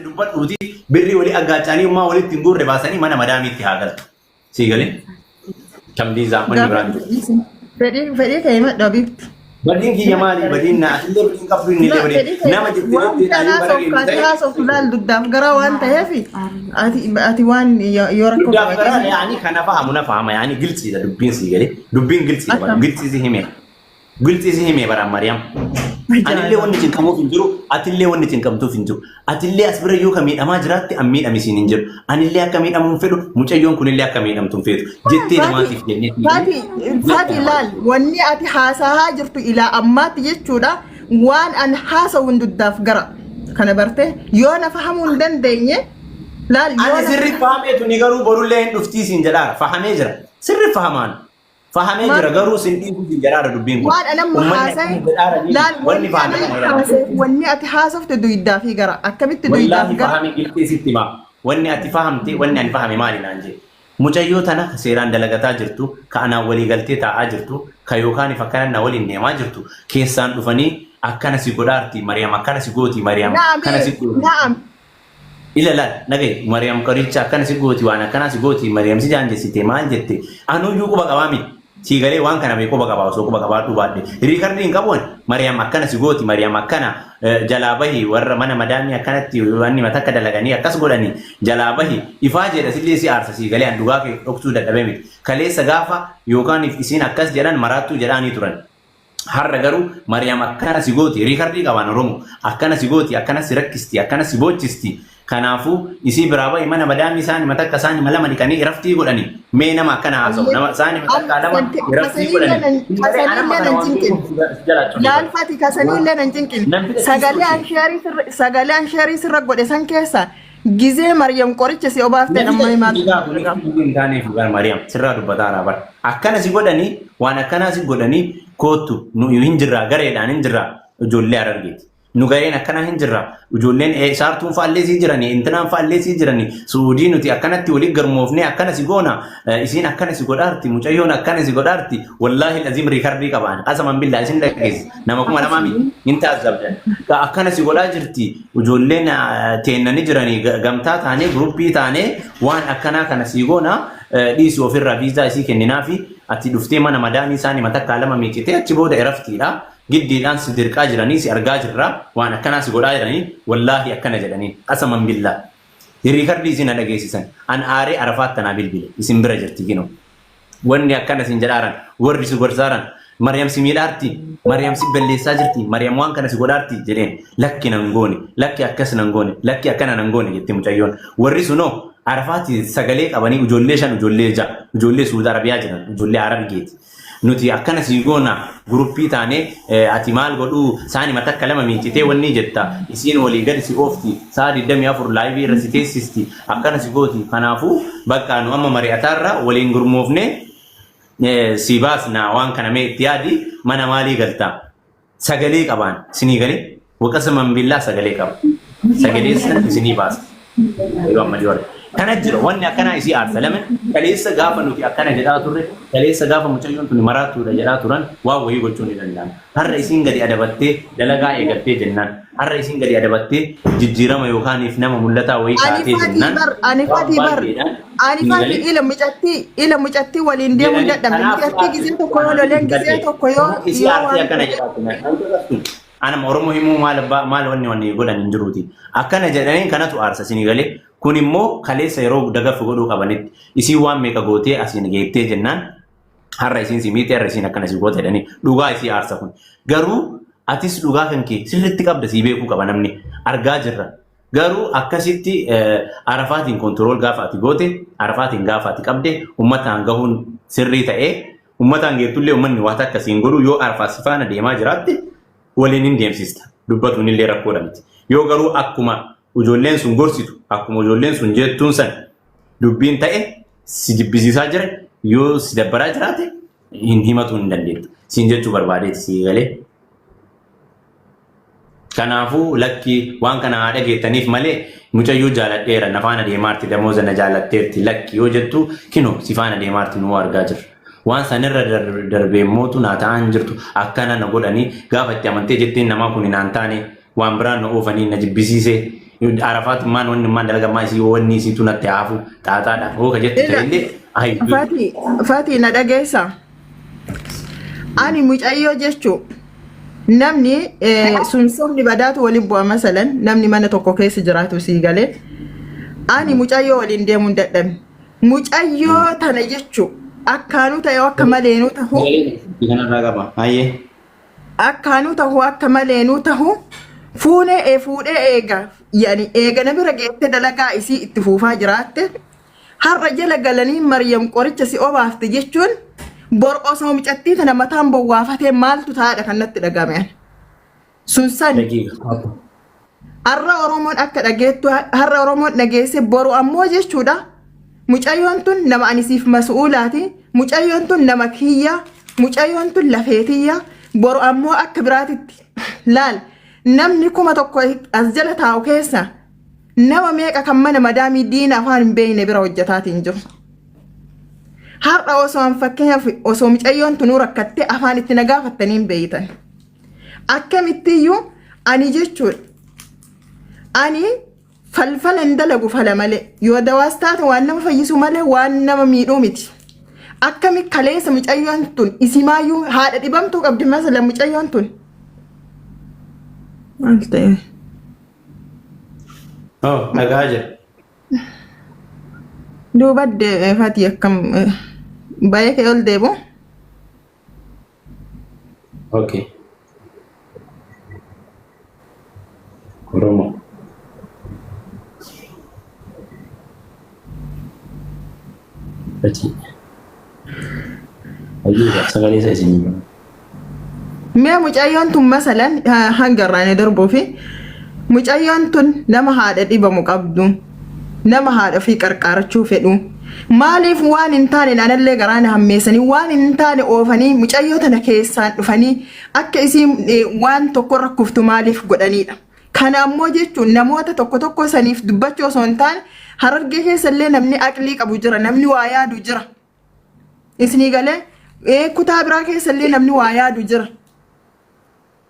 Dubbadhuuti birrii walii aggaacanii ummaa walitti hin guurre baasanii mana madaamiitti haa galtu. Sii galee? Shamdiizaa manni biraan jiru. Fedhii kee himadhu Abiibti. Badiin kiyya maali? Badiin na atillee badiin qabdu inni illee badiin. Nama jettee Waan jettee kanaa dhaanii bara soofkaatee keenya ta'e. haasoftu laal dugdaaf garaa waan ta'eef ati waan yoo rakkoo Dugdaaf garaa qabaate yaani kana fahamu na fahama yaani giltsiidha dubbiin sii galee. Dubbiin giltsiidha bara Akkam. giltsii si hime. Giltsii si hime bara Mariyaam. Anillee wanni cinqamuuf hin jiru, atillee wanni cinqamtuuf hin jiru. Atillee as bira yoo ka miidhamaa jiraatte an miidhamisiin hin jiru. Anillee akka miidhamu hin fedhu, mucayyoon kunillee akka miidhamtu hin feetu. Jettee namaatiif jennee Faati, Faati laal wanni ati haasahaa jirtu ilaa ammaatti jechuudha waan an haasawu hin duddaaf gara kana barte yoo na fahamuu hin dandeenye laal yoo Ani na sirri fahameetu ni garuu borullee hin dhuftii siin jedhaara. Fahamee jira. Sirri fahamaan. Fahamee Maal- jira garuu sin dhiisuu siin jedhaara dubbiin kun. waan an amma Uummanni haasaye akkana jedhaara ni laal wanni wanni fahame an kana jedhama. haasaye wanni ati haasofte duydaa fi gara akkamitti duydaaf Wallaahi gara fahame gilxii sitti hima. Wanni ati fahamte wanni ani fahame maali naan jee. Mucayyoo tana ka seeraan dalagataa jirtu, ka anaan walii galtee taa'aa jirtu, ka yookaan if akkana na waliin deemaa jirtu, keessaan dhufanii akkana si godhaarti, Mariyaam akkana si gooti, Mariyaam Na'am kana si gooti. na'am. Ila laal dhaga'i Mariyaam qoricha akkana si gooti waan akkanaa si gooti Mariyaam si jaanjessite maal jette anuyyuu quba qabaa miti sii galee waan kana mee quba qabaa osoo quba qabaadhuu baadhe riikardii hin qabu ani Mariyaam akkana si gooti Mariyaam akkana jalaa bahi warra mana madaamii akkanatti wanni matakka dalaganii akkas godhanii jalaa bahi ifaa jedha sillee si aarsa sii galee an dhugaa kee dhoksuu dadhabee miti kaleessa gaafa yookaan isiin akkas jedhan maraattuu jedhaanii turan. Har'a garuu Mariyaam akkana si gooti riikardii qabaan Oromo akkana si gooti akkana si rakkisti akkana si boochisti kanaafuu isii biraa bahi mana madaamii isaani matakka isaani lama dhiqanii iraftii godhani mee nama akkana haasa'u nama isaani matakkaa lama iraftii godhani. Kasaniillee nan cinqin. Laalfati kasaniillee nan cinqin. Sagalee an sheerii sirra godhe san keessa gizee Maryam qoricha si obaafte amma himaa. Hin taaneef gara Mariyaam sirraa dubbataa bara. Akkana si godhanii waan akkanaa si godhanii koottu nu hin jirraa gareedhaan hin jirraa ijoollee Harargeeti. Nu gareen akkanaa hin jirra. Ijoolleen saartuun faallee sii jirani, intinaan faallee sii jirani. Suudii nuti akkanatti waliin garmoofnee akkana si goona. Isiin akkana si godhaarti, mucayyoon akkana si godhaarti. Wallaahi aziim riikardii qabaan. Qasaman billaa isin dhageessi. Nama 2000 miti. Hin taasisabdan. Akkana si godhaa jirti. Ijoolleen teennani jiranii gamtaa taanee guruppii taanee waan akkanaa kana sii goona. Dhiisi ofirraa viizaa isii kenninaafi ati dhuftee mana madaamii isaanii matakkaa lama miicitee achi booda eraftiidha. Giddiidhaan si dirqaa jiranii si argaa jirra waan akkanaa si godhaa jiranii wallaahi akkana jedhanii qasaman billaa riikardii isin na dhageessisan an aaree Arafaat tanaa bilbile isin bira jirti kinoo wanni akkana isin jedhaaran warri si gorsaaran Maryam si miidhaarti Maryam si balleessaa jirti Maryam waan kana si godhaarti jedheen lakki nan goone lakki akkas nan goone lakki akkana nan goone jette mucayyoon warri sunoo Arafaati sagalee qabanii ijoollee shan ijoollee ja'a ijoollee Suudi Arabiyaa jiran ijoollee Harargeeti. Nuti akkana sii goona guruppii taanee ati maal godhuu saani matakka lama miiccitee wanni jetta isiin walii gadi si oofti sa'a 24 laayivii irra si teessisti akkana si gooti kanaafuu bakka nu amma mari'ataarra waliin gurmoofnee si baasna waan kana mee itti yaadi mana maalii galta sagalee qabaan isinii galee waqasaman billaa sagalee qaba sagalee san isinii baasa yeroo amma dhiyoo kana jira wanni akkanaa isii aarsa lama kaleessa gaafa nuti akkana jedhaa turre kaleessa gaafa mucayyoon tuni maraattuudha jedhaa turan waan wayii gochuu ni danda'ama har'a isiin gadi adabattee dalagaa eegaltee jennaan har'a isiin gadi adabattee jijjiirama yookaaniif nama mul'ataa wayii Ani taatee fatii jennaan bar, ani waan fatii bar, baay'eedhaan ani isinii fatii galee ila mucattii, ila mucattii waliin deemuu jedhanii dadhabne. kanaaf Mucattii gizee tokko yoo loleen gizee tokko yoo isii yoo aartee waan akkana jedhaa Anama Oromoo himuu maal abbaa maal wanni wanni godhan hin jiruuti. Akkana jedhaniin kanatu aarsa isinii galee kun immoo kaleessa yeroo dagaffi godhuu qabanitti isiin waan meeqa gootee asiin geettee jennaan har'a isiin si miite har'a isiin akkana si goote jedhanii dhugaa isii aarsa kun. Garuu atis dhugaa kan kee sirriitti qabda sii beekuu qaba namni argaa jirra. Garuu akkasitti Arafaatiin kontirool gaafa ati goote Arafaatiin gaafa ati qabde uummataan gahuun sirrii ta'ee uummataan geettullee uummanni waan takka siin godhu yoo Arafaat si faana deemaa jiraatte waliin hin deemsista. Dubbatuun illee rakkoodha miti. Yoo garuu akkuma ijoolleen sun gorsitu akkuma ijoolleen sun jettuun san dubbiin ta'e si jibbisiisaa jira yoo si dabbaraa jiraate hin himatuu hin dandeettu. Siin jechuu barbaadeeti si galee. Kanaafuu lakki waan kana haa dhageettaniif malee mucayyoo jaaladheera na faana deemaarti damooza na jaalatteerti lakki yoo jettu kinoo si faana deemaarti nuu argaa jirra. Waan sanirra darbee mootu naa ta'an jirtu akkana na godhanii gaafa itti amantee jetteen namaa kun naan taane waan biraan na oofanii na jibbisiisee Arafaatummaan wanni ummaan dalagammaa isii wanni isiitu natti haafu xaaxaadha. Hoo ka jettu Ila ta'ellee ayi. Fati, Fati na dhageessa. Ani mucayyoo jechuu namni sunsumni badaatu waliin bu'a masalan namni mana tokko keessa jiraatu sii galee ani mucayyoo waliin deemuu hin dadhabne. Mucayyoo tana jechuu akkaanuu ta'e akka maleenuu tahu Kanarraa qaba. Hayyee. Akkaanuu tahu akka maleenuu tahu fuunee ee fuudhee eega yani eega na bira geette dalagaa isii itti fuufaa jiraatte har'a jala galanii Maryam qoricha si obaafte jechuun bor osoo mucattii tana mataan bowwaafatee maaltu taa'aadha kan natti dhagame ani. Sun sani. Daqiiqa. Har'a Oromoon akka dhageettu har'a Oromoon dhageesse boru ammoo jechuudha. Mucayyoon tun nama ani siif masu'uulaati. Mucayyoon tun nama kiyya. Mucayyoon tun lafeetiyya. Boru ammoo akka biraatitti laal namni 1000 as jala taa'u keessa nama meeqa kan mana madaamii diina afaan hin beekne bira hojjetaatiin jiru. Har'a osoo an fakkeenyaaf osoo mucayyoon tunuu rakkattee afaan itti na gaafattanii hin beektan. Akkamittiyyuu ani jechuudha. Ani falfala hin dalagu fala malee. Yoo dawaas taate waan nama fayyisu malee waan nama miidhuu miti. Akkami kaleessa mucayyoon tun isimaayyuu haadha dhibamtuu qabdi masala mucayyoon tun. Maal ta'e? Oh, dhagaa jira. Duuba fatii akkam bayee kee ol deebu. Okay. Oromoo. Fatii. Hayyuu sagalee isa isinii bana. Mee mucayyoon tun masalan hanga irraa ni darbuu fi mucayyoon tun nama haadha dhibamu qabdu nama haadha ofii qarqaarachuu fedhu maaliif waan hin taane anallee garaa na hammeessanii waan hin taane oofanii mucayyoo tana keessaan dhufanii akka isiin waan tokko rakkuftu maaliif godhaniidha. Kana ammoo jechuun namoota tokko tokko saniif dubbachuu osoo hin taane Harargee keessa illee namni aqlii qabu jira namni waa yaadu jira. Isinii galee kutaa biraa keessa illee namni waa yaadu jira.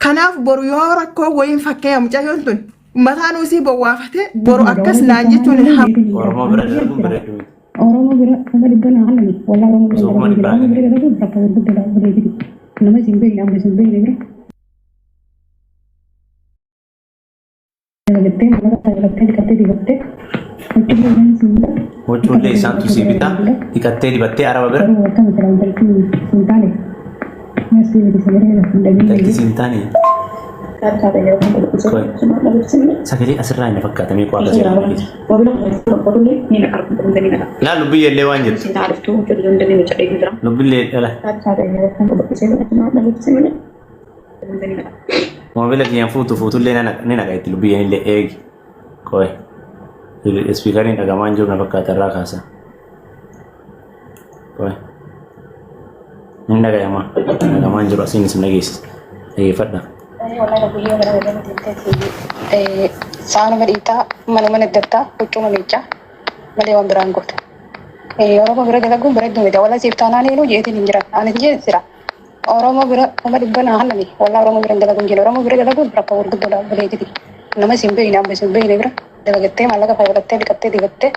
Kanaaf boru yoo rakkoo wayiin fakkeenya mucayyoon tun mataan usii bowwaafate boru akkas naan jechuun hin hafu. Oromoo bira dalaguun bareedu miti. Oromoo bira kuma dhibba naa halani walaa Oromoo bira Osoo kuma dalaguun dhibbaa Oromoo bira dalaguun rakkoo gurguddaa bareedu nama isin beekne amma isin beekne bira Dalattee maallaqa dalattee dhiqattee dibattee huccuullee isaan siin bita. Huccuullee isaantu sii bita dhiqattee dibattee araba bira. Garuu akkami silaa intalti siin taane Merci miti sagalee irraa hin Intalti dhageenye. siin taane. Qoy. Sagalee asirraa hin fakkaatamee qo'aa akkasii irraa dhageessa. Laa lubbiyya illee waan jettu. Lubbillee dhala. Moobila kiyyaan fuutu fuutullee ni naqa itti lubbiyyeen illee eegi. Qoy. Ispiikariin dhagamaan jiru na fakkaata irraa kaasa. Qoy. Hin dhagayama. Dhagamaan jiru asiin isin dhageessisa. Dhageeffadha. Saanuma dhiitaa manuma naddattaa huccuma miiccaa malee waan biraan gootu. Oromoo bira dalaguun bareedduu miti. Wala siif taanaan eenyu jeetiin hin jiran. Ani jeen sira. Oromoo bira 500,000 naa hallani wallah oromoo bira hin dalagu hin jedhe oromoo bira dalaguun rakkoo gurguddoodha obboleettiti nama isin beeyne amma isin beeyne bira dalagattee maallaqa fayyadattee dhiqattee dibattee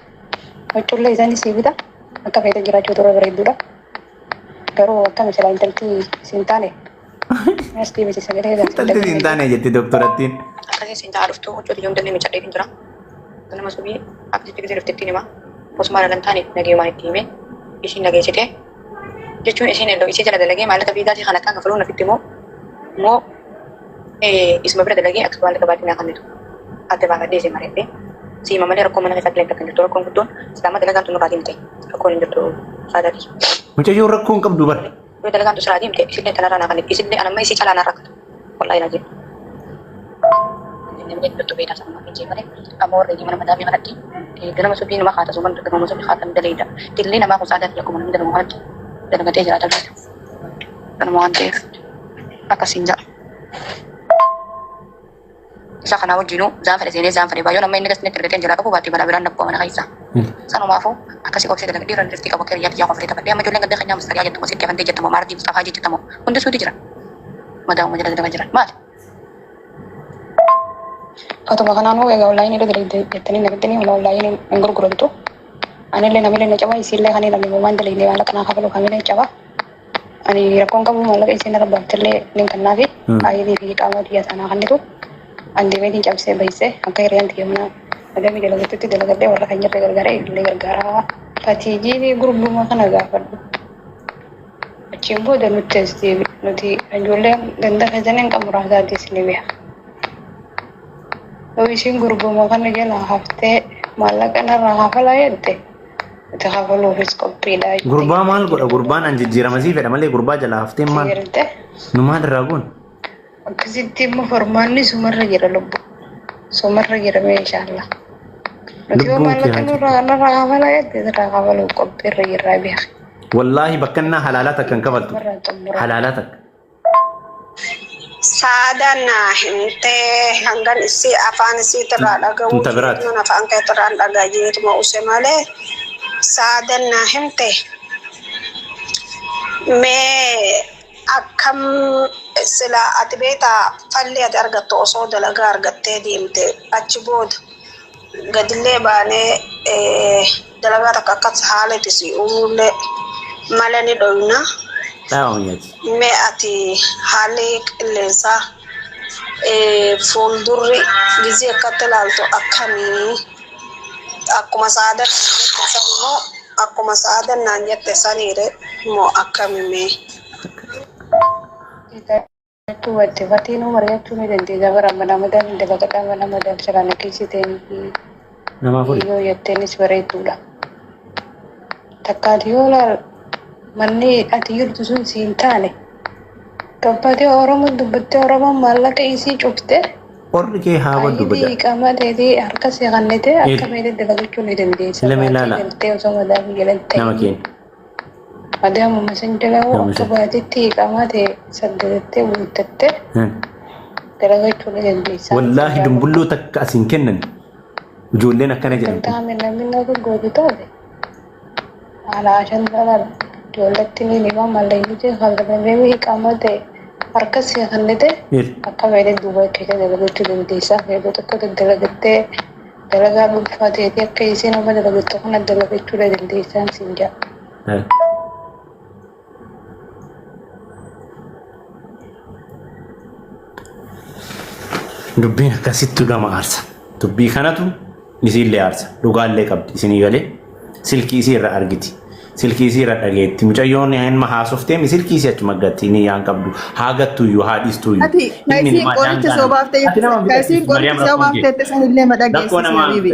huccuullee isaanii sii bita akka feete jiraachuu turre bareedduudha garuu akkami silaa intalti siin taane merci miti sagalee Intalti siin taane jetti doktorattiin. Akkasii siin ta'a dhuftuu huccuu tiyya hundallee miccadhee hin jira. Ganama subii akkasitti gisee dhufte ittiin hima. Osuma dhalan taane nageemaan itti hime ishiin nageessite jechuun isiin ello isii jala dalagee maallaqa viizaasii kan akkaan kafaluu nafitti moo moo isuma bira dalagee akka maallaqa baatii naa kennitu adda baafadhee isin mari'adhee siima malee rakkoo mana keessatti illee takka hin jirtu rakkoon guddoon silaama dalagaan tun nurraa deemte rakkoon hin jirtu saadaati. Mucayyoon rakkoo hin qabdu bara. Yoo dalagaan tun sirraa deemte isillee tanarraa naa kenniti isillee anamma isii calaa naa rakkatu wallahi laaziim. Namni jirtu beektaa sanuma hin jee malee amma warra mana madaamii kanatti ganama subii nama haata suman ganama subii haata daleeda dillee namaa kun saadaa fi akkuma namni dalagu kanatti dalagatee jiraata beekta kanuma waan ta'eef akkasiin ja'a. Isa kanaa wajjinuu zaan fedhe seenee zaan fedhe baay'oo nama inni gasni argatee jalaa qabu baatee balaa biraan dhabboo mana keessa. Sanumaafuu akkasii obsee dalaga dhiirri riftii qabu akka hiriyaa kiyyaa qofee taphadhee amma ijoolleen gandee keenyaa mustariyaa jettu masitti afantee jettamu maartii mustafaa jettamu hundi suuti jira. Madaa'uma jala dalagaa jiran maali? Fatuma kanaanuu egaa onlaayinii irra dalagde jettanii na fiddanii humna onlaayinii hin gurguramtu. Anillee namillee na caba isiillee kan namni waan dalagne maallaqa naa kafalu kamillee caba. Ani rakkoon qabu maallaqa isiin irra baaftellee nin kannaafi aayilii fi qaama tiyya sanaa kannitu an deemeetiin cabsee bahisee akka hiriyaan tiyya mana madamii dalagattutti dalagadhee warra kan jirre gargaaree illee gargaaraa. Fatiijii gurbuma kana gaafadhu. Achiin booda nutti as deebi. Nuti ijoollee ganda keessan hin qabnu raasaatis ni beeka. Yoo isiin gurbuma kana jala haftee maallaqa narraa hafalaa jette nuti hafaluufis qophiidha. Gurbaa maal godha? Gurbaan an jijjiirama sii fedha malee gurbaa jalaa haftee maal? Jette Nu maal irraa goon? Akkasitti immoo formaanni sumarra jira lubbu. Sumarra jira mee inshaallah. Nuti yoo Lubbuun kee maallaqa haa nurraa narraa hafalaa jette irraa hafaluuf qophiirra jirraa beeka. Wallaahi bakkannaa halaalaa takka hin kafaltu. Sumarraa xumura. Halaalaa takka. Saadaan naa himtee hangan isii afaan isiitirraa dhaga'uu Tunta biraati. jiruun afaan keetirraan dhagaa jireetuma use malee saadaan naa himte mee akkam sila ati beektaa falli ati argattu osoo dalagaa argattee deemte achi booda gadillee baanee dalagaa takka akkas haala itti si uumuullee mala ni dhoyna. Dhaabamiyyaati. Mee ati haalli qilleensaa fuuldurri gizee akkatti ilaaltu akkamii? Akkuma saadan jette san moo akkuma saadan naan jette saniire moo akkami mee? Jechuu batte fatiin mari'achuu ni dandeessa bara mana madaan dalagadhaa mana madaan siraan keessitee Namaa furi. yoo jetteenis bareedduudha. Takkaati yoo laal manni ati jirtu sun siin taane gabbaatee Oromoon dubbattee Oromoon maallaqa isii cufte Qorri kee haa baddu ayyidii bada. iqaamaa teetii harka si kannite akka Il. meedee dalagachuu ni dandeessa. Lama Baatii ilaala. galtee osoo madaamii jalan Nama ta'in keenya. madaamuma san jalaa Nama akka shan. baatitti iqaamaa ta'e saddeettee guuttattee dalagachuu ni dandeessa. Wallaahi dumbulloo takka asiin kennan. Ijoolleen akkana jedhamtu. Kan namni nama gootu taate haala shan dalaal ijoollatti ni hima mallayni jee kalaqamee iqaamaa ta'e harka si kannite Il. akka meedee duuba keessa dalagachuu dandeessa. Yeroo tokko dalagattee dalagaa dhuunfaa ta'eetii akka isiin nama dalagattu kana dalagachuu dandeessaan siin jedha. Dubbiin akkasittu nama aarsa. Dubbii kanatu isiillee aarsa. Dhugaallee qabdi isinii galee silkii isii irra argiti. Silkii isii irra dhageetti. Mucayyoon ilma haasofteemi silkii isii achuma gatti ni yaan qabdu. Haa gattuyyuu haa dhiistuyyuu. Ati ka Ilmi isiin namaa qoricha daangaa nama. soobaaf Ati nama ta'e ka isiin fixachiistu Mariyaam qoricha rakkoon soobaaf kee. ta'e sanillee Rakkoo madhageessisi namaa habiibi.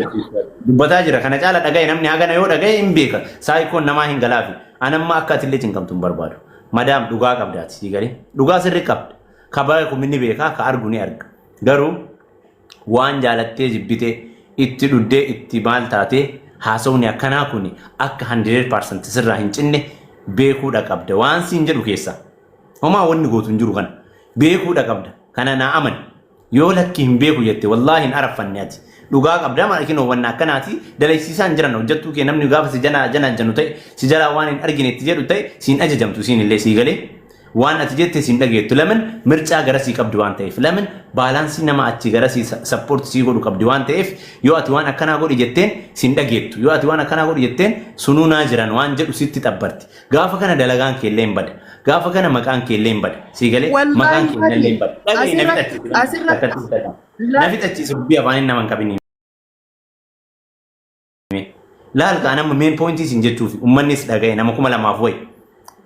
dubbataa jira. Kana caala dhagaye namni hagana yoo dhagaye hin beeka. Saayikoon namaa hin galaafi. Anamma akka atillee cinqamtu hin barbaadu. Madaam dhugaa qabdaati sii galee. Dhugaa sirrii qabda. Ka beeku ni beeka, ka argu ni arga. Garuu waan jaalattee jibbitee itti dhuddee itti maal taatee haasawni akkanaa kun akka 100% sirraa hin cinne beekuudha qabda. Waan siin jedhu keessa. Homaa wanni gootu hin jiru kana. Beekuudha qabda. Kana naa amani. Yoo lakki hin beeku jette wallaahi hin araffanne ati. Dhugaa qabda maal kinoo wanna akkanaati dalaysiisaan jiran hojjettuu kee namni gaafa si janaa janaa janu ta'e si jalaa waan hin argine itti jedhu ta'e siin ajajamtu siin illee sii galee waan ati jette siin dhageettu lamin mircaa garasii qabdi waan ta'eef lamin baalaansii nama achi garasii sappoorti sii godhu qabdi waan ta'eef yoo ati waan akkanaa godhi jetteen siin dhageettu yoo ati waan akkanaa godhi jetteen sunuu naa jiran waan jedhu sitti xabbarti gaafa kana dalagaan kee illee hin bada gaafa kana maqaan kee illee hin bada sii galee maqaan Wallaahi kee illee hin bada dhaga'i na asirratti fixachiisi asirratti akkatti fixata na fixachiisi dubbii afaaniin nama hin qabini. Laal kaa nama main point isin jechuuf uummannis dhaga'e nama 2000 wayi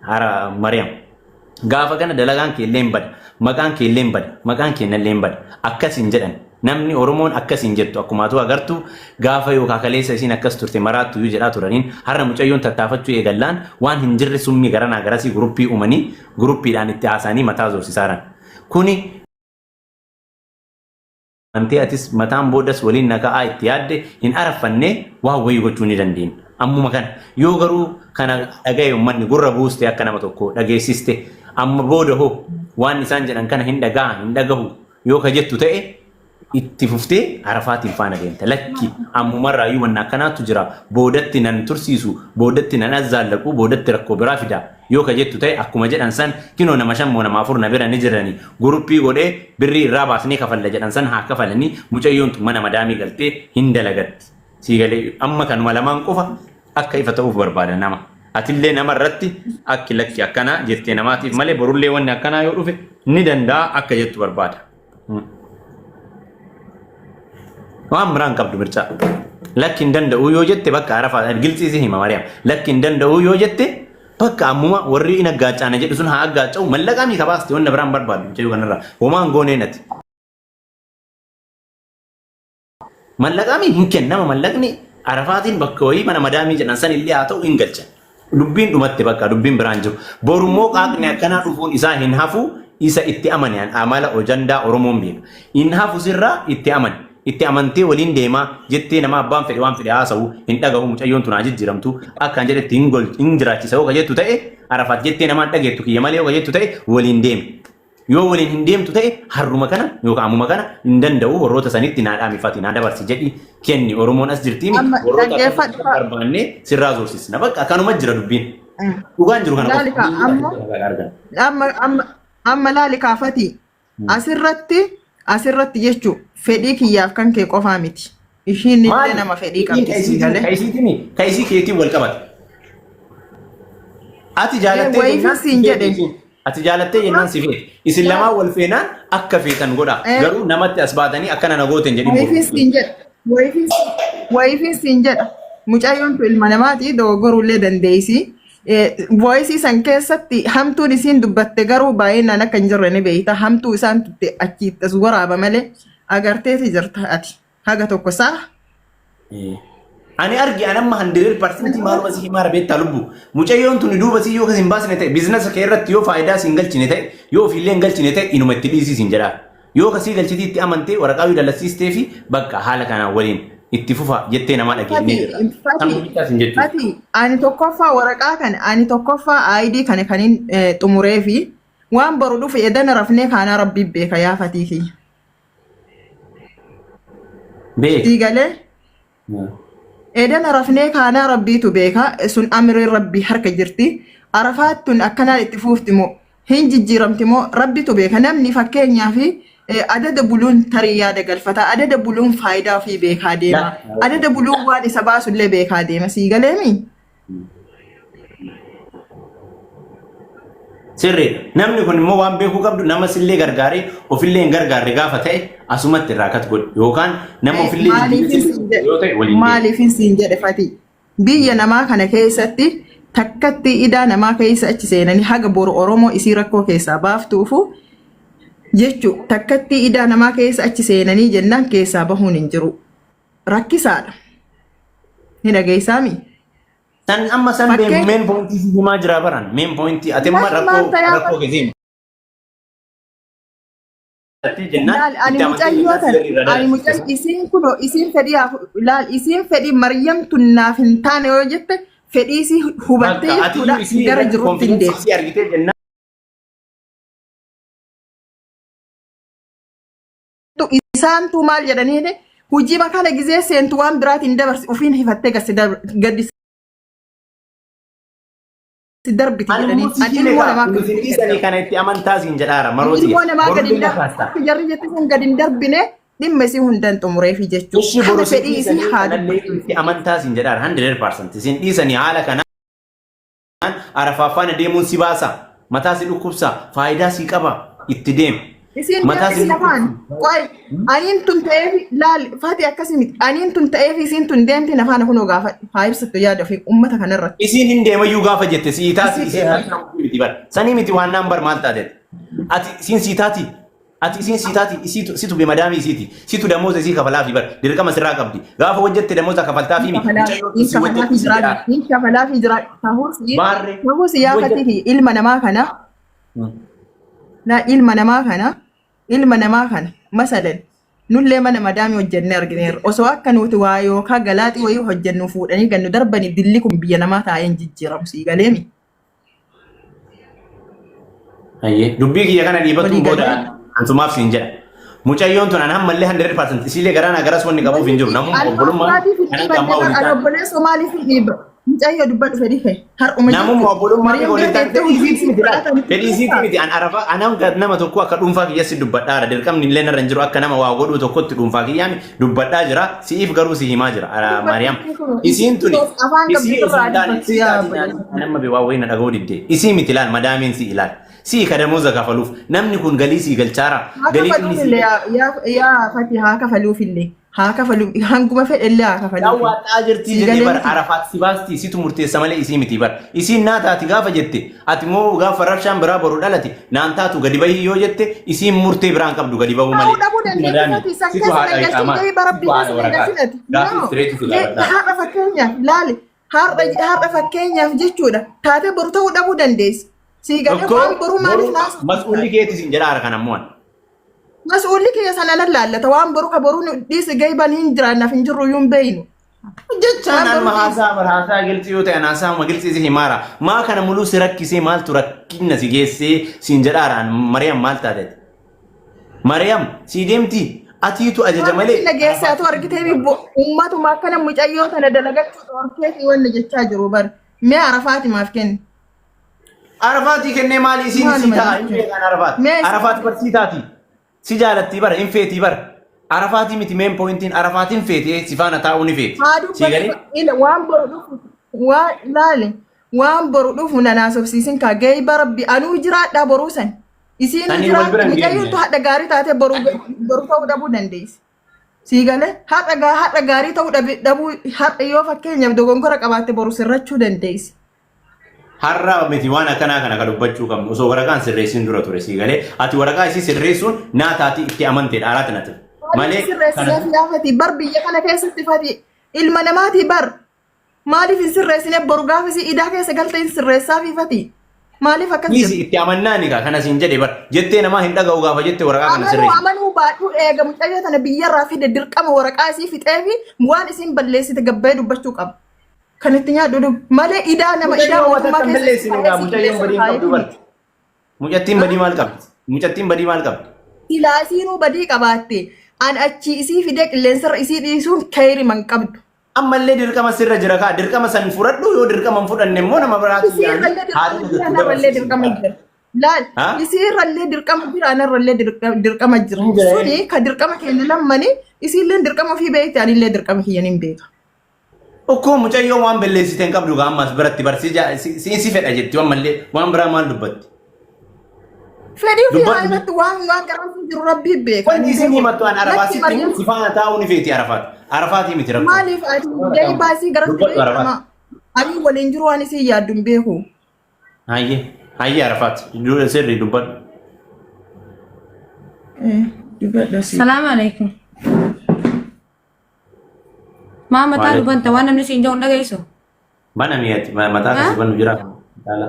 hara Mariam. Gaafa kana dalagaan kee illee hin bada maqaan kee illee hin bada maqaan kee illee hin bada akkas hin jedhan namni Oromoon akkas hin jettu akkuma atu agartu gaafa yookaan kaleessa isiin akkas turte maraattu iyyuu jedhaa turaniin har'a mucayyoon tattaafachuu eegallaan waan hin jirre summii garanaa garasii guruppii uumanii guruppiidhaan itti haasa'anii mataa zorsisaaran. Kuni amantee atis mataan boodas waliin naka'aa itti yaadde hin araffanne waan wayii gochuu ni dandeenya. Ammuma kana yoo garuu kana dhagaye uummanni gurra buuste akka nama tokko dhageessiste amma booda hoo waan isaan jedhan kana hin dhaga'a hin dhagahu yoo ka jettu ta'e Itti fuftee Arafaatiin faana deemta. Lakki ammumarraayyuu wanna akkanaatu jira. Boodatti nan tursiisu, boodatti nan azzaallaqu, boodatti rakkoo biraa fida. Yoo ka jettu ta'e akkuma jedhan san kinoo nama 5 moo nama 4 na bira ni jirani. Guruppii godhee birrii irraa baasnee kafalla jedhan san haa kafalanii mucayyoon tun mana madaamii galtee hin dalagatti. Sii galee amma kanuma lamaan qofa akka ifa ta'uuf barbaada nama. Atillee nama irratti akki lakki akkanaa jettee namaatiif malee borullee wanni akkanaa yoo dhufe ni danda'a akka jettu barbaada. Waan biraan qabdu mircaa. Lakki hin danda'u yoo jette bakka arafaa gilxii si hima Mariyaam. Lakki hin danda'u yoo jette bakka ammuma warri in aggaacaana jedhu sun haa aggaaca'u mallaqaa mii kabaaste wanna biraan barbaaddu mucayyoo kanarraa. Homaan goonee nati. Mallaqaami hin kennama mallaqni arafaatiin bakka wayii mana madaamii jedhan san illee haa ta'u hin galchan. Dubbiin dhumatte bakka dubbiin biraan jiru. Borummoo qaaqni akkanaa dhufuun isaa hin hafu isa itti amane an amala ojandaa Oromoon beeka. Hin hafu sirraa itti amane. Itti amantee waliin deemaa jettee nama abbaan fedhe waan fedhe haasa'u hin dhaga'u mucayyoon tun haa jijjiiramtu akkaan jedhetti hin gol hin jiraachisa yoo ka jettu ta'e arafaat jettee namaan dhageettu kiyya malee yoo ka jettu ta'e waliin deemi. Yoo waliin hin deemtu ta'e harruma kana yookaan ammuma kana hin danda'u warroota sanitti naa dhaamifati naa dabarsi jedhi kenni Oromoon as jirtiimi Amma warroota akka dhaggeeffadhu. barbaanne sirraa zoorsisna bakka kanuma jira dubbiin. Dhugaan jiru kana Laali kaa amma argan. amma amma amma laali kaafati asirratti asirratti jechuun fedhii kiyyaaf kan kee qofaa miti. Ishiin illee Maali? nama fedhii qabdi sii galee. Ka isiitimi ka isii keetiin wal qabata. Ati jaalattee Wayiifin jennaan siin si jedhe. feeti isiin. Ati jaalattee jennaan si feeti. Isin lamaan wal feenaan akka feetan godha. Eh. Garuu namatti as baatanii akkana na gooten jedhin Wayiifin boru. siin jedha. Wayiifin wayiifin siin jedha. Mucayyoon tun ilma namaati dogoggorullee dandeessi. Voice san keessatti hamtuun isiin dubbatte garuu baay'inaan akka hin jirre ni beekta. Hamtuu isaan tutte achitti as waraaba malee agarteeti jirta ati. Haga tokko saa. Ani argi an amma 100% maaluma si himaa beektaa lubbu. Mucayyoon tuni duuba si yoo hin baasne ta'e biizinasa kee irratti yoo faayidaa si hin galchine ta'e yoo ofiillee hin galchine ta'e inuma itti dhiisii siin jedhaa. Yoo kasii galchitii itti amantee waraqaa yoo dalassiistee fi bakka haala kanaan waliin itti fufa jettee namaa dhageenyee jirra. Kan bichaa siin jechuudha. Ati ani tokkoffaa waraqaa kana ani tokkoffaa ID kana kan hin xumuree fi waan boru dhufe edana rafnee kaanaa rabbii beeka yaa fatii kiyya. Beek. Sii galee edana rafnee kaanaa rabbiitu beeka sun amriin rabbii harka jirti. Arafaat tun akkanaan itti fuufti moo hin jijjiiramti moo rabbitu beeka namni fakkeenyaa fi adada buluun tarii yaada galfata adada buluun faayidaa ofii beekaa deema adada buluun waan isa baasullee beekaa deema sii galeemi. Sirriidha. Namni kun immoo waan beekuu qabdu nama sillee gargaaree ofillee hin gargaarre gaafa ta'e asumatti irraa kat godhi. Yookaan nama ofillee Maaliifin siin jedhe yoo ta'e waliin deema. maaliifin siin jedhe fati biyya namaa kana keessatti takkatti idaa namaa keessa achi seenanii haga boru Oromoo isii rakkoo keessaa baaftuufu jechuu takkatti idaa namaa keessa achi seenanii jennaan keessaa bahuun hin jiru. Rakkisaadha. Ni dhageessaami? San amma san Fakkeenya- main pointii si himaa jira baran. Main pointii ati amma Maal rakkoo maal ta'aa rakkoo keessa hima. Jennaan Laal ani itti amantee mucayyoo jennaan tana sirrii irra ani dalagsiiste. mucay isiin kunoo isiin fedhii haa laal isiin fedhii Maryam tun naaf hin taane yoo jette fedhii isii hubattee Bakka ati jechuudha iyyuu isii gara irratti jirutti hin confidence deemtu. isii argitee jennaan Isaantu maal jedhanii hojii kana gizee seentu waan biraatiin dabarsi ofiin hifattee gadi si darbiti Ani jedhanii immoo si ani hime ilmoo kaa namaa kun isin akkasitti dhiisanii gad kana itti amantaa siin jedhaara maroo ilmoo namaa gadi Borullee hin na kaasta. akka jarri jette sun gadi hin darbine dhimma isii hundan xumureefi jechuudha. Ishi Kana boru isin fedhii isii dhiisanii haa kanallee dubbatu. itti amantaa siin jedhaara 100% isin dhiisanii haala kanaan Arafaa faana deemuun si baasa mataa si dhukkubsa faayidaa si qaba itti deem. Isiin Mataa si deemti lafaan dhukkubsu. qoy aniin tun ta'eef laal fati akkasii miti aniin tun ta'eef isiin tun deemti nafaana kunoo gaafadhu haa ibsattu yaada ofii uummata kanarratti. Isiin hin deemayyuu gaafa jette sii taati Isiin isiin harka miti bar. Sanii miti waan naan bar maal taateet. Ati isiin sii taati. Ati isiin sii taati isiitu situ be madaamii isiiti. Situ damooza isii kafalaafi bar. Dirqama sirraa qabdi. Gaafa hojjette damooza kafaltaafii mi. Mucayyoo Hin si hojjette kafalaafi si jiraa jedhaa. hin kafalaafi jiraa ta'us Baarree. ta'us yaafatii fi ilma namaa kana na ilma namaa kana ilma namaa kana masalan nullee mana madaamii hojjennee argineerra osoo akka nuti waa yookaan galaaxii wayii hojjennu fuudhanii gannu darbanii dilli kun biyya namaa taa'ee hin jijjiiramu sii galeemi. Hayyee. Dubbii kiyya kana dhiibatuun Walii booda galee. ansumaaf siin jedha. Mucayyoon tun an ammallee 100% isiilee garanaa garas wanni qabuuf hin jiru. Namummaa Ani obbolummaan maaliif hin kan dhiibanne ammaa bar waliin ani taane. obboleessoo maaliif hin dhiiba? Mucayyoo dubbadhu fedhii kee har'uma Namummaa jechuudha. obbolummaa Mariyaam waliin bira taane teettee fedhii hojii isiitii miti laal. kadhatan Fedhii isiitii miti an arafa anam nama tokko akka dhuunfaa kiyyatti dubbadhaara. Dirqamni illee narra hin jiru akka nama waa godhuu tokkotti dhuunfaa kiyyaan dubbadhaa jira. Si'iif garuu si himaa jira. Maariyaam isiin tuni Afaan isii qabdu osoo irraa hin taane dubbattu isii yaa taati obboleessa. nama waa wayii na dhaga'uu didde. Isii miti laal madaamiin si ilaal. Sii ka damooza kafaluuf namni kun galii sii galchaara. Haa Galii inni sii kafaluufillee yaa yaa Fati haa kafaluufillee haa kafalu hanguma fedhellee haa kafaluufi. Daawwaxxaa jirtii Sii jedhee galee bar miti. Arafaat si baastii situ murteessa malee isii miti bar. Isiin naa taati gaafa jette ati moo gaafa rabshaan biraa boru dhalate naan taatu gadi bahii yoo jette isiin murtee biraan qabdu gadi bahuu Ta'uu malee. dhabuu Situ dandeetti madaami Fati san situ keessa haadha nan galchin iqaamaa gahii bara situ biyya haadha keessa nan waraqaati. galchin ati. Gaafii No. istireetii si gaafadhaa. Har'a fakkeenyaaf laali har'a har'a fakkeenyaaf jechuudha taatee boru ta'uu dhabuu dandeessi. Sii galee Tokko waan boruu maaliif boru naasofta? mas'uulli keeti siin jedhaara kan ammoo ani. Mas'uulli kiyya sana nan laallata waan boru ka boruu nu dhiisi gayban hin jiraannaaf hin jirru iyyuu hin beeynu. Jechaan Waan anuma boruu dhiisi. haasaa bar haasaa gilxii yoo ta'e an haasaa uma gilxii si himaara. Maa kana muluu si rakkisee maaltu rakkinna si geessee siin jedhaara an Mariyam maal taateeti? Mariyam sii deemti atiitu ajaja Waan malee na geesse atu argitee bibbo ummatuma akkana mucayyoo tana dalagachuu dhorkeetii wanna jechaa jiru bar. Mee arafaati maaf kenni. Arafaatii kennee maali isiin sii Maaluma ta'a hin jechuudha. beekan Arafaat. Mee isin Arafaat bar sii taati. Si jaalattii bara hin feetii bara. Arafaatii miti meen poointiin Arafaatiin feeti si faana taa'uu ni feeti. haa Sii dubbatu galee? ila waan boru dhufu waan laale waan boru dhufu na naasofsiisin kaa geeyba rabbi anuu jiraadhaa boruu san isiinuu Sanii wal jiraatti bira hin mucayyootu geenye. hadha gaarii taatee boru boru ta'uu dhabuu dandeessi. Sii galee har'a har'a gaarii ta'uu dhabuu har'a yoo fakkeenyaaf dogongora qabaatte boru sirrachuu dandeessi. Har'a miti waan akkanaa kana ka dubbachuu qabnu osoo waraqaan sirreessin dura ture sii galee ati waraqaa isii sirreessuun naa taati itti amanteedha araati nati Maaliif malee kana sirreessineef yaafati bar biyya kana keessatti fati ilma namaatii bar maaliif hin sirreessine boru gaafa isii idaa keessa galte hin sirreessaafi fati maaliif akkas dhiisi jettu itti amannaani kaa kana siin jedhe bar jettee namaa hin dhaga'u gaafa jette waraqaa kana amanuu sirreessi. amanuu baadhuu eega mucayyoo tana biyyarraa fide dirqama waraqaa isii fixee fi waan isiin balleessite gabbayee dubbachuu qaba. Kan itti nyaadhu dhugu malee idaa nama idaa Mucayyoo waan mootummaa takka hin keessa balleessine gaa si mucayyoon qilleessa badii hin qabdu kaayetu bar. miti. Mucattiin badii maal qabdi? Mucattiin badii maal qabdi? Silaa isiinuu badii qabaatte an achii isii fidee qilleensarra isii dhiisuun kayri man qabdu. Ammallee dirqama sirra jira kaa dirqama san fudhadhu yoo dirqama hin fudhanne immoo nama biraatu Isii yaani irrallee dirqama haadha jira gattu anarrallee dabarsiisu dirqama jira. Laal Ha? isii irrallee dirqama jira anarrallee dirqama jira. Hin jira. Suni ka dirqama keenya lammani isiillee dirqama ofii beekti anillee dirqama kiyyan hin beeka. Okkoo mucayyoo waan balleessite hin qabdu gaa ammas biratti bar si si fedha jetti ammallee waan biraa maal dubbatti? Fedhii ofii haa Dubbadhu. himattu waan waan garaan jiru rabbii beeka. Wanni isin himattu an Arafaa Lakki sitti Maryam si faana taa'uu ni feeti Arafaat. Arafaatii miti rakkoo. maaliif ati gahee baasii garatti Dubbadhu Arafaat. beekama? Ani waliin jiru waan isin yaaddu hin beeku. Hayyee hayyee Arafaat sirrii dubbadhu. Dubbadhu si. Salaam alaikum. Maa mataa Waalaikum. dubanta waan namni siin jedhu hin dhageessu? Bana mi'aati mataa Ha? akkasii banu jira. Ilaala.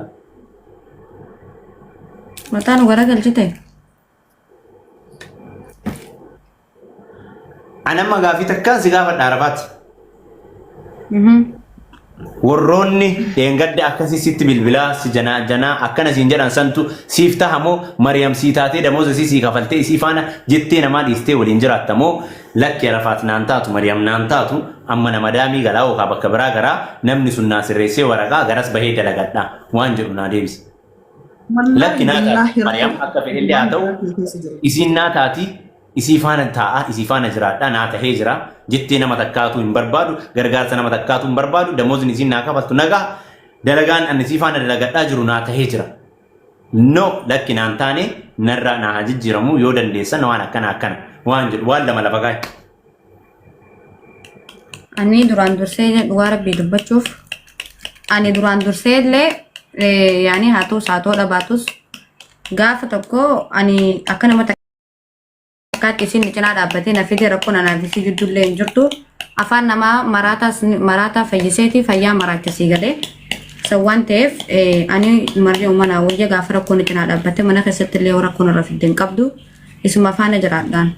Mataa nu garagalchite. Ani amma gaafii takkaan si gaafadha Arafaat. Mhm. Warroonni dheengadda akkasii sitti bilbilaa si janaa janaa akkana siin jedhan santu siif taha moo Mariyam sii taatee damooza isii sii kafaltee isii faana jettee namaa dhiistee waliin jiraatta moo lakki Arafaat naan taatu Mariyam naan taatu amma nama daamii galaa yookaa bakka biraa garaa namni sun naa sirreessee waraqaa garas bahee dalagadha waan jedhu naa deebisi. Lakki Wallaahi naa taati billaahi Mariyam rabbi akka fedhellee haa waan ta'u garaa kee keessa jiru. isiin naa taati isii faana taa'a isii faana jiraadha naa tahee jira jettee nama takkaatu hin barbaadu gargaarsa nama takkaatu hin barbaadu damoozni isiin naa kafaltu nagaa dalagaan ani isii faana dalagadhaa jiru naa tahee jira. No lakki naan taane narraa naa haa jijjiiramu yoo dandeessan waan akkana akkana waan jedhu waan lama lafa kaa'e. Ani duraan dursee dhugaa rabbii dubbachuuf ani duraan dursee illee yaani haa ta'us haa ta'uu dhabaatus gaafa tokko ani akka nama takkaatti isin cinaa dhaabbatee na fide rakkoon anaaf isii jidduullee hin jirtu. Afaan namaa maraataas maraataa fayyiseeti fayyaa maraachasii galee. San waan ta'eef ani marri uumanaa wayya gaafa rakkoon cinaa dhaabbatte mana keessatti illee rakkoon irra fidde hin qabdu. Isuma faana jiraadhaan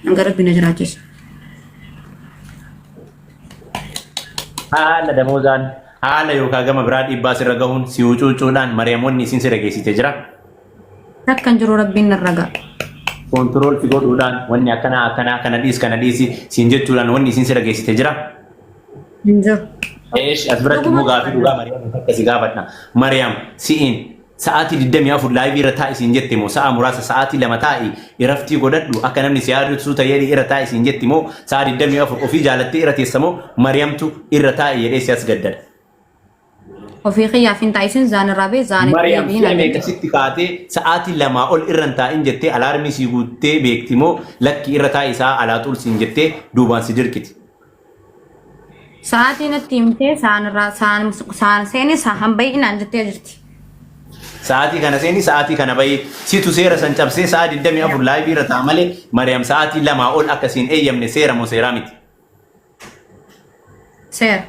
hanga rabbi na jiraachisa. Haala damoozaan haala yookaan gama biraa dhiibbaa sirra gahuun si hucuucuudhaan Mariyamoonni isin sirra geessite jira. Takka hin jiru rabbiin narra ga'a. Control si godhuudhaan wanni akkanaa akkanaa kana dhiis kana dhiisi siin jechuudhaan wanni isin si dhageessite jira? Hin jiru. Eesh as biratti immoo gaafii dhugaa Mariyaam takka si gaafadha. Mariyaam si'iin sa'aatii 24 live irra taa'i siin jette moo sa'a muraasa sa'aatii 2 taa'i iraftii godhadhu akka namni si yaadatu ta'ee irra taa'i siin jetti moo sa'a 24 ofii jaalattee irra teessa moo Mariyamtu irra taa'i jedhee si as gaddada. Ofii kiyyaaf hin taa'isin zaan irraa bee zaan itti Mariyaam deebi'in si'a ani. meeqa sitti kaatee sa'aatii lamaa ol irra hin taa'in jettee alaarmii sii guuttee beekti moo lakki irra taa'i sa'a alaa xul siin jettee duubaan si dirqiti. Sa'aatii natti himtee sa'aan irraa sa'aan sa'aan seeni sa'aan baay'inaan jettee jirti. Sa'aatii kana seeni sa'aatii kana bahi situ seera san cabsee sa'a 24 live irra ta'a malee Mariyaam sa'aatii lamaa ol akka siin eeyyamne seera moo seeraa miti. Seera.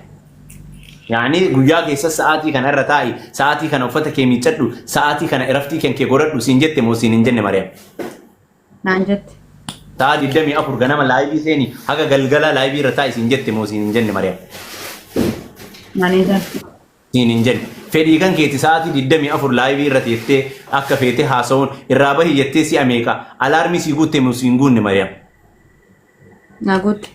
Yaani guyyaa keessa sa'aatii kana irra taa'i, sa'aatii kana uffata kee miiccadhu, sa'aatii kana iraftii kan kee godhadhu siin jette moo siin hin jenne Mariyaam? Naan jette. Sa'a 24 ganama live seeni haga galgala live irra taa'i siin jette moo siin hin jenne Mariyaam? Naan hin jenne. Siin hin jenne. Fedhii kan keeti sa'aatii 24 live irra teettee akka feete haasa'uun irraa bahi jettee si'a meeqa alaarmii sii guutte moo siin guunne Mariyaam? Naa guutte.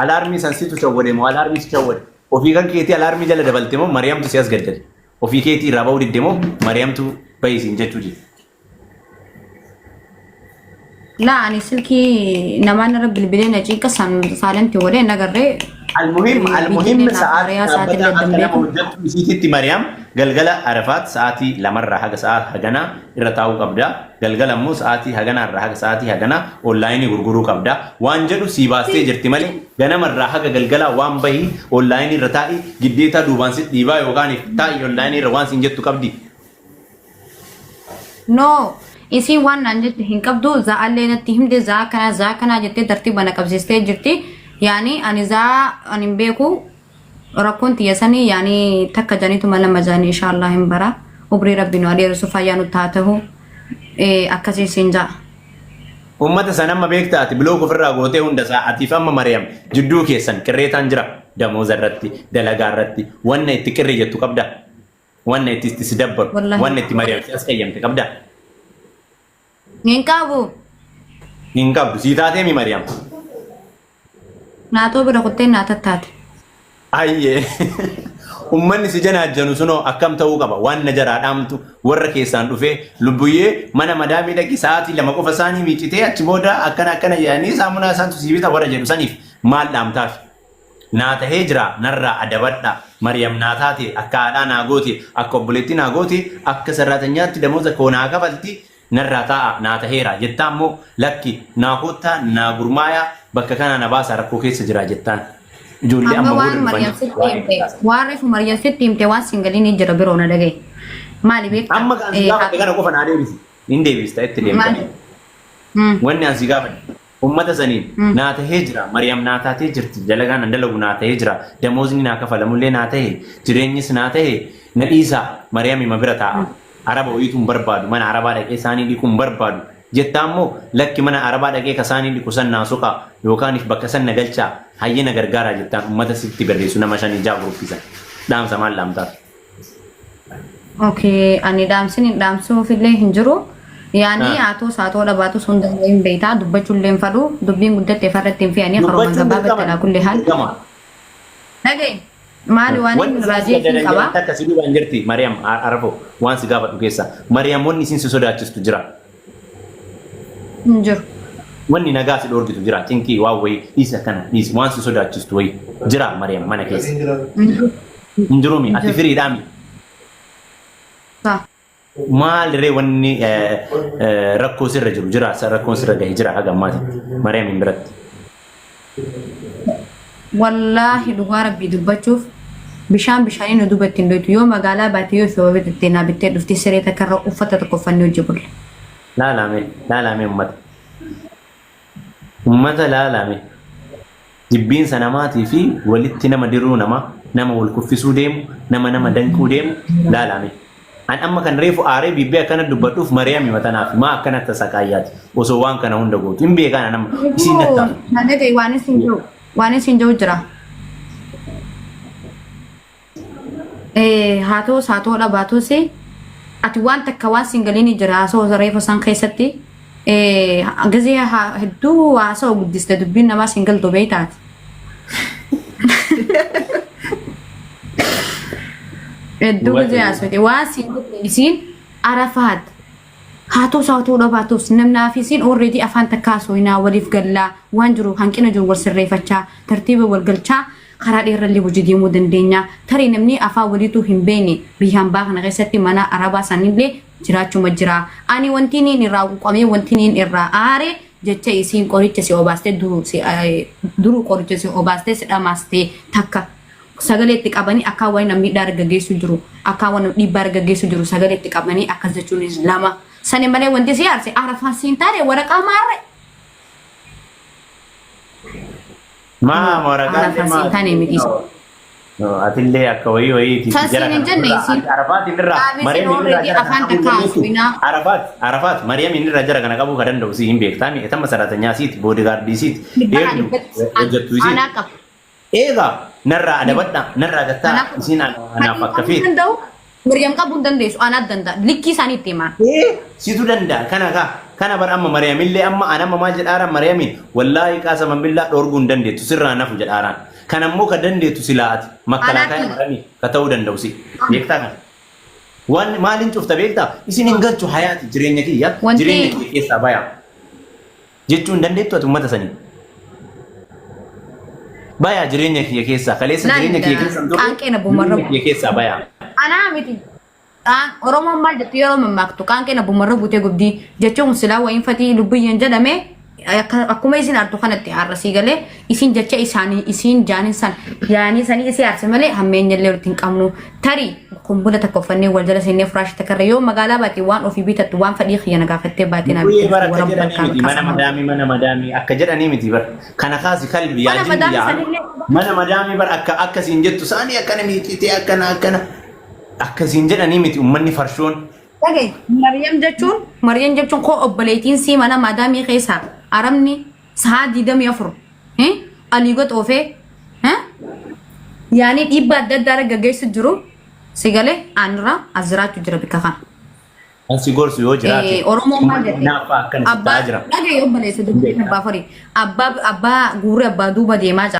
Alaarmii san situ shawwade moo alaarmii si shawwade? Ofii kan keetii alaarmii jala dabalte moo Mariyamtu si as gaddade? Ofii keetii irraa bahuu didde moo Mariyamtu bahi siin jechuu dide? Laa ani silkii namaan irra bilbilee na cinqa san silent godhee hin agarree. Almuhim almuhim Bilbilee naaf sa'aatii hariyaa sa'aatii dhaabbataa illee akka nama beeku. hojjettu isiititti Mariyaam galgala Arafaat sa'aatii lamarraa haga sa'a haganaa irra taa'uu qabda. Galgala immoo sa'aatii haganaa irraa haga sa'aatii haganaa online gurguruu qabda. Waan jedhu sii baastee jirti malee ganamarraa haga galgalaa waan bahii online irra taa'i giddeetaa duubaan si dhiibaa yookaan taa'i online irra waan siin jettu qabdi. No, isiin waan naan jette hin qabdu za'allee natti himte za'a kanaa za'a kanaa jettee tartiiba na qabsiistee jirti. Yaani ani za'a ani hin beeku rakkoon tiyya sanii yaani takka janiituma lama jaanii inshaallah hin bara. Umrii rabbi nu adeerisu fayyaa nutti haa ta'u. Akkasii siin ja'a. Uummata san amma beekta ati block ofirraa gootee hunda isaa atiif amma Mariyam jidduu keessan qirreetaan jira damooza irratti dalagaa irratti wanna itti qirri jettu qabda. Wanna itti itti si dabbaru, Wallahi. wanna itti Mariyaam si as qayyamte qabda? Hin qabu. Hin qabdu. Sii taatee mi Mariyaam? Naatoo bira kuttee naa tattaate. Ayyee. Ummanni si janaajjanu sunoo akkam ta'uu qaba? Waan na jaraa dhaamtu warra keessaan dhufee lubbuyyee mana madaamii dhaqi sa'aatii 2 qofa isaanii miicitee achi booda akkana akkana jedhanii saamunaa isaantu sii bita warra jedhu saniif maal dhaamtaaf? Naa tahee jira narraa adabadha Mariyam naa taate akka haadhaa naa goote akka obboleettii naa goote akka sarraatanyaatti damooza koo naa kafalti narraa taa'a naa taheera jettaan moo lakki naa koottaa naa gurmaayaa bakka kanaa na baasaa rakkoo keessa jira jettaan ijoollee Amma amma booda waan Maryam dhufanii sitti waa'ee himte kaasan. waan reefu Maryam sitti himte waan sin galiin jira biroo na dhagaye. Maali beektaa? Amma kan si gaafadhe kana qofa naa deebisi. Hin deebista itti deemta. Maali? Wanni an si gaafadhe Ummata saniin naa tahee jira, Mariyam naa taatee jirti, dalagaan an dalagu naa tahee jira, damozni naa kafalamullee naa tahe, jireenyis naa tahe, na dhiisaa, Mariyamima bira taa'a. Araba wayiitu hin barbaadu, mana Arabaa dhaqee saanii dhiquu hin barbaadu. Jettaa immoo lakki mana Arabaa dhaqee ka saanii dhiqu san naa soqaa yookaanif bakka san na galchaa, hayyee na gargaaraa jettaan ummata sitti barreessu nama shanii jaha group san. Dhaamsa maal dhaamtaaf? Okay, ani dhaamsin hin dhaamsuufillee hin jiru. Yaani Ah. haa ta'us haa ta'uu dhabaatus hunda hin beektaa dubbachuullee hin fadhu dubbiin guddatte farratti hin fe'anii karuma Dubbachuun gabaabatti dirqama. alaa kulli haal. Dirqama. Dhaga'i maali waan Wanni inni isin raajii fi gaddadan qaba. jedhan takka si duubaan jirti Mariyaam Arafo waan si gaafadhu keessa. Mariyaam wanni isin si sodaachistu jira. Hin jiru. Wanni nagaa si dhoorgitu jira. Cinqii waan wayii dhiisi akkana dhiisi waan si sodaachistu wayii jira Mariyaam mana keessa. Hin jiru. Hin jiruumi ati firiidhaami. Saa. Maal ree wanni rakkoo sirra jiru jira rakkoon sirra gahe jira haga ammaatitti Mariyaamiin biratti. Wallaahi dhugaa rabbii dubbachuuf bishaan bishaanii nu duubatti hin dhoytu yoo magaalaa baate yoo ifi bitte naa bittee dhufti siree takka irra uffata tokko uffannee hojii bulla. Laalame laalame ummata. Ummata laalame. Jibbiinsa namaatii fi walitti nama diruu nama nama wal kuffisuu deemu nama nama danquu deemu laalame. An amma kan reefu aaree biibbee akkana dubbadhuuf Mariyaami matanaaf maa akkana tasaqaayyaati osoo waan kana hunda gootu hin beekaan an amma isiin nattaaf. Na dhaga'i waan isin jiru waan isin jiru jira. Haa ta'us haa ta'uu dhabaatus ati waan takka waan siin galiin jira haasoo reefa san keessatti Gizee hedduu haasa'u guddiste dubbiin namaa siin galtu beektaati. Hedduu gizee haasofte waan siin jette isiin Arafaat haa ta'us haa ta'uu dhabaatus namnaa fi isiin already afaan takka haasofnaa waliif gallaa waan jiru hanqina jiru wal sirreeffachaa tartiiba wal galchaa karaa dheerallee hojii deemuu dandeenya. Tarii namni afaan waliituu hin beekne biyya hambaa kana keessatti mana arabaa sanillee jiraachuma jira. Ani wanti niin irraa quuqamee wanti niin irraa aare jecha isiin qoricha si obaastee duru si duru qoricha si obaastee si dhamaastee takka sagalee itti qabanii akkaan waan namni miidhaa arga geessu jiru akkaan waan dhiibbaa arga geessu jiru sagalee itti qabanii akkas jechuunis lama. Sani malee wanti si aarse arafaan siin taane waraqaa maarre. Maa waraqaan Arafaan siin taane miti. Atillee akka wayii wayiiti. San siin hin jenne isiin. Arafaat inni irraa Dhaabisiin Mariam inni irraa already jara kana afaan qabuu takka dandeessu. haasofnaa. Arafaat Arafaat Mariam inni irraa jara kana qabuu ka danda'u si hin beektaa mi etama saratanyaa siiti boodigaardii siiti Dhibbaa eegdu dhibbatti hojjettu isiiti. anaa qaba. Eegaa narraa adabadha narraa gattaa Kanaaf isiin anaaf akka qabuu feete. danda'u Maryam qabuu hin dandeessu anaa danda'a likkii isaanii itti himaa. Ee situ danda'a kana kaa kana bar amma Mariyamillee amma an amma maal jedhaaraan Mariyamiin wallaahi qaasaman billaa dhoorguu hin dandeettu sirraa nafu jedhaaraan kan ammoo ka dandeettu silaa ati makkalaakaaya Mariyamii ka ta'uu danda'u si beektaa kana waan maaliin cufta beektaa isin hin galchu hayaati jireenya kiyya Wanti jireenya kiyya keessaa bayaa jechuu hin dandeettu ati ummata sanii bayaa jireenya kiyya keessaa kaleessa laal jireenya kiyya keessa hin turre qaanqeen abbumarra jireenya kiyya keessaa bayaa. anaa miti. Oromoon maal jettu yeroo mammaaktu qaanqeen abbumarra buutee gubdii jechuun silaa wayiin fatii lubbiyyeen jedhame akkuma isin artu kanatti har'a sii galee isin jecha isaanii isiin jaanin san yaanii sanii isii aarse malee hammeenya illee walitti hin qabnu tarii kumbula takka uffannee wal jala seennee furaasha takka irra yoo magaalaa baate waan ofii bitattu waan fadhii kiyya na gaafattee baate naa Guyee bitte bara akka warra jedhanii bakka miti mana qasama. madaamii mana madaamii akka jedhanii miti bara kana kaasi kalbi yaa Mana jinni madaamii yaa sanillee mana madaamii bara akka akkasiin jettu saanii akkana miicitee akkana akkana akkasiin jedhanii miti ummanni farshoon Dhagaye Maryam jechuun Maryam jechuun koo obboleettiin sii mana madaamii keessaa arabni sa'a 24 alii goxoofee yaanii dhiibbaa adda addaa irra gaggeessu jiru si galee aanirraa as jiraachuu jira bikka kana. Kan si gorsu yoo jiraate Oromoon maal jette? Naaffaa akkana si Abbaa ta'aa jira. dhagaye obboleessa dubbii abbaa farii abbaa abbaa guuree abbaa duuba deemaa jira.